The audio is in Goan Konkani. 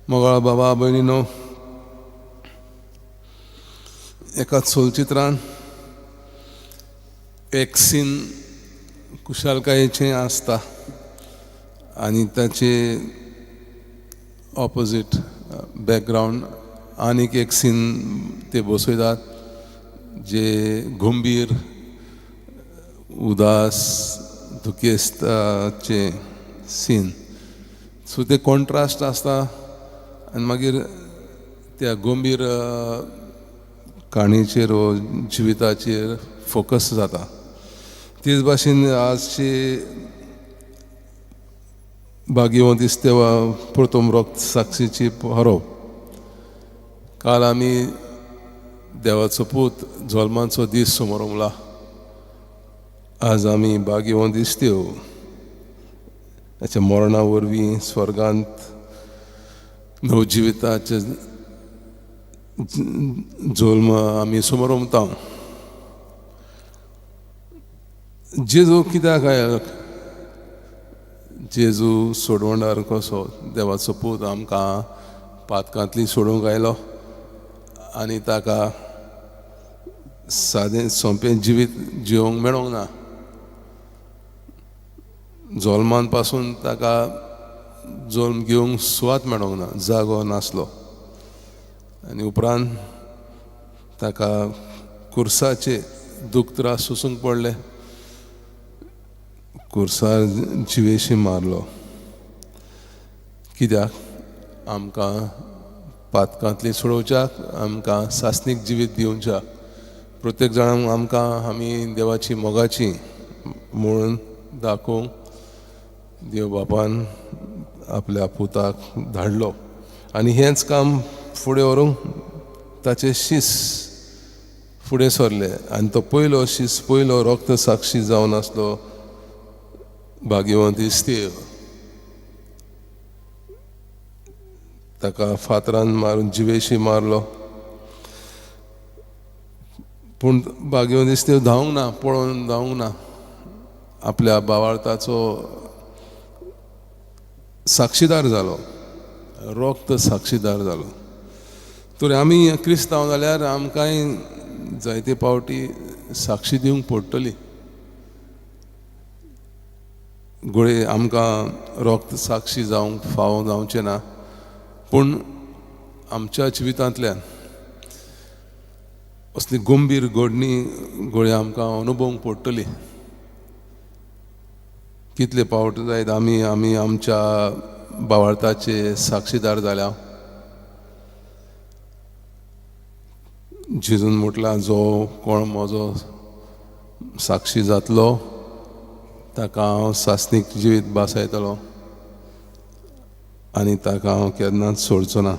मोगाळ बाबा भयणीनो, एका चलचित्रान एक सीन खुशालकायेचें आसता आनी ताचे ऑपोजीट बॅकग्रावंड आनीक एक सीन ते बसयतात जे गंभीर, उदास, दुखेस्ताचे सीन. सो ते कॉन्ट्रास्ट आसता आनी मागीर त्या गंभीर काणयेचेर वो जिविताचेर फोकस जाता. तेच भाशेन आजची भाग्यवंत इस्तेवा प्रथम रोक्त साक्षीची हरोप. काल आमी देवाचो पूत जल्माचो दीस समोरमला, आज आमी भाग्यवंत इस्तेव ताच्या मरणा वरवीं स्वर्गांत नवजिविताचे जल्म आमी समोरमता. जेजू कित्याक आयलो? जेजू सोडवणार कसो देवाचो पूत आमकां पातकांतली सोडूंक आयलो आनी ताका सादें सोंपें जिवीत जिवंक मेळोंक ना. जल्मान पासून ताका जल्म घेवंक सुवात मेळोंक ना, जागो नासलो आनी उपरांत ताका कुर्साचे दुख त्रास सोसूंक पडले, कुर्सार जिवेशी मारलो. कित्याक? आमकां पातकांतली सोडोवच्याक, आमकां सासणीक जिवीत दिवच्याक, प्रत्येक जाणांक आमकां आमी देवाची मोगाची म्हणून दाखोवंक देव बापान आपल्या पुताक धाडलो आनी हेंच काम फुडें व्हरूंक ताचे शीस फुडें सरले आनी तो पयलो शीस, पयलो रक्त साक्षी जावन आसलो भाग्यवंत इस्तेव. ताका फातरान मारून जिवेशी मारलो, पूण भाग्यवंत इस्तेव धांवंक ना, पळोवन धांवंक ना, आपल्या बावार्थाचो साक्षीदार जालो, रक्त साक्षीदार जालो. तर आमी क्रिस्तांव जाल्यार आमकांय जायते पावटी साक्षी दिवंक पडटली. घडये आमकां रक्त साक्षी जावंक फावो जावचें ना, पूण आमच्या जिवितांतल्यान असली गंभीर घडणी घडये आमकां अनुभवंक पडटली. कितले पावट जायत आमी आमी आमच्या बावार्थाचे साक्षीदार जाल्या. जेजून म्हटलां, जो कोण म्हजो साक्षी जातलो ताका हांव सासणीक जिवीत भासायतलो आनी ताका हांव केन्नाच सोडचो ना.